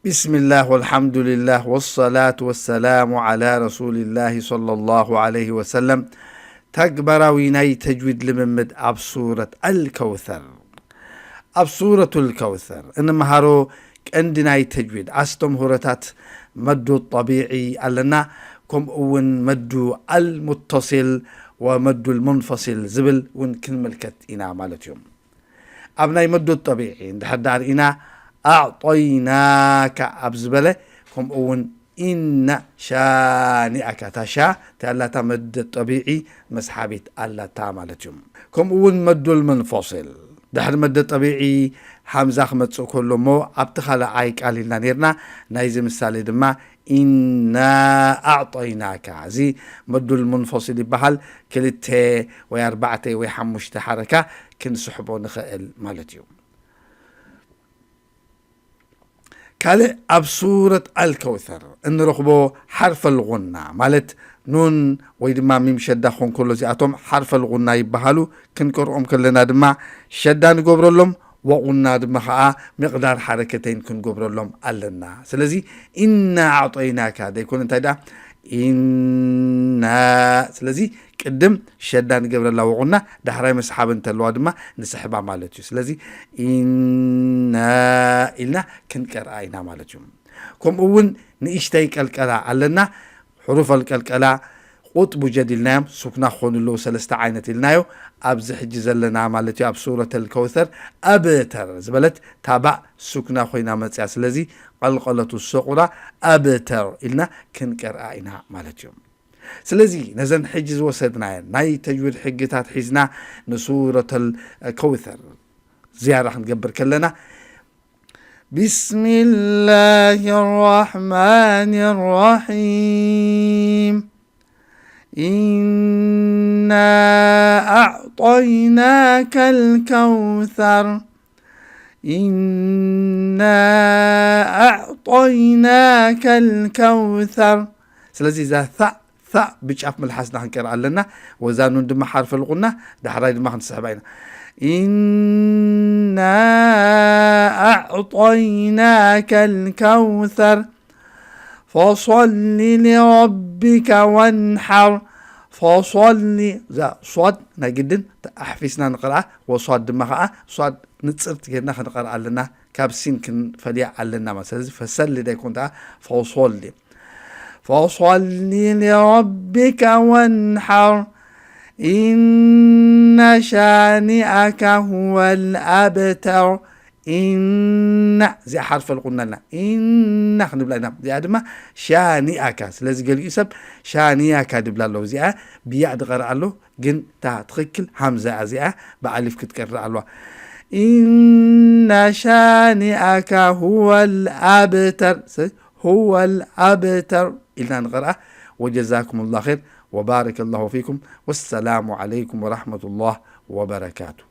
بسم الله والحمد لله والصلاة والسلام على رسول الله صلى الله عليه وسلم። ተግባራዊ ናይ ተጅዊድ ልምምድ ኣብ ሱረት ኣልከውሰር። ኣብ ሱረቱል ከውሰር እንምሃሮ ቀንዲ ናይ ተጅዊድ ኣስተምህሮታት መዱ ጠቢዒ ኣለና፣ ከምኡ እውን መዱ ኣልሙተሲል ወመዱ ልሙንፈሲል ዝብል እውን ክንምልከት ኢና ማለት እዩ። ኣብ ናይ መዱ ጠቢዒ እንድሕር ደኣ ርኢና ኣዕጠይናካ ኣብ ዝበለ፣ ከምኡ እውን ኢነ ሻኒኣካ፣ እታ ሻ እንታይ ኣላታ? መደ ጠቢዒ መስሓቢት ኣላታ ማለት እዩ። ከምኡ እውን መዱል መንፈሲል ድሕሪ መደ ጠቢዒ ሃምዛ ክመጽእ ከሎ እሞ ኣብቲ ካልኣይ ቃል ኢልና ነርና። ናይዚ ምሳሌ ድማ ኢና ኣዕጠይናካ። እዚ መዱል መንፈሲል ይበሃል። ክልተ ወይ ኣርባዕተ ወይ ሓሙሽተ ሓረካ ክንስሕቦ ንኽእል ማለት እዩ። ካልእ ኣብ ሱረት ኣልከውሰር እንረኽቦ ሓርፈል ጉና ማለት ኑን ወይ ድማ ሚም ሸዳ ክኾን ከሎ እዚኣቶም ሓርፈል ጉና ይበሃሉ። ክንቀርኦም ከለና ድማ ሸዳ ንገብረሎም፣ ወቑና ድማ ኸዓ ምቕዳር ሓረከተይን ክንገብረሎም ኣለና። ስለዚ ኢና ኣዕጠይናካ ደይኮነ እንታይ ደኣ ኢና። ስለዚ ቅድም ሸዳ ንገብረላ ወቑና፣ ዳሕራይ መስሓብ እንተለዋ ድማ ንስሕባ ማለት እዩ። ስለዚ ኢና ኢልና ክንቀርኣ ኢና ማለት እዩ። ከምኡ እውን ንእሽተይ ቀልቀላ ኣለና። ሕሩፍ ኣልቀልቀላ ቁጥቡ ጀድ ኢልናዮም፣ ሱክና ክኾኑ ኣለዉ፣ ሰለስተ ዓይነት ኢልናዮ። ኣብዚ ሕጂ ዘለና ማለት እዩ ኣብ ሱረት ኣልከውሰር ኣብተር ዝበለት ታባእ ሱክና ኮይና መፅያ። ስለዚ ቀልቀለቱ ሰቑራ ኣብተር ኢልና ክንቀርኣ ኢና ማለት እዩ። ስለዚ ነዘን ሕጂ ዝወሰድናየን ናይ ተጅዊድ ሕግታት ሒዝና ንሱረት ኣልከውሰር ዝያዳ ክንገብር ከለና بسم الله الرحمن الرحيم. إنا أعطيناك الكوثر. إنا أعطيناك الكوثر. ስለዚ እዛ ثاء ثاء ብጫፍ መልሓስና ክንቀርኣ ኣለና። ወዛ ኑን ድማ ሓርፈል ጉና፣ ዳሕራይ ድማ ክንስሕባ ኢና። إنا أعطيناك الكوثر فصل لربك وانحر. فصل እዛ ሷድ ናይ ግድን ኣሕፊስና ንቕርኣ፣ ወሷድ ድማ ኸዓ ሷድ ንጽርት ጌርና ክንቐርኣ ኣለና። ካብ ሲን ክንፈልያ ኣለና ማለት። ስለዚ ፈሰሊ ዳይኮን ተኣ ፈሶሊ። فصل لربك وانحر إن شانئك هو الأبتر. ኢና እዚኣ ሓርፈል ቁና ኣለና። ኢና ክንብላ ኢና። እዚኣ ድማ ሻኒኣካ። ስለዚ ገሊኡ ሰብ ሻኒያካ ድብላ ኣለዉ። እዚኣ ብያእ ድቐርእ ኣሎ፣ ግን እታ ትኽክል ሃምዛ እያ። እዚኣ ብኣሊፍ ክትቀርእ ኣለዋ። إن شانئك هو الأبتر. ስለዚ هو الأبتر ኢልና ንቐርኣ። وجزاكم الله خير وبارك الله فيكم والسلام عليكم ورحمة الله وبركاته.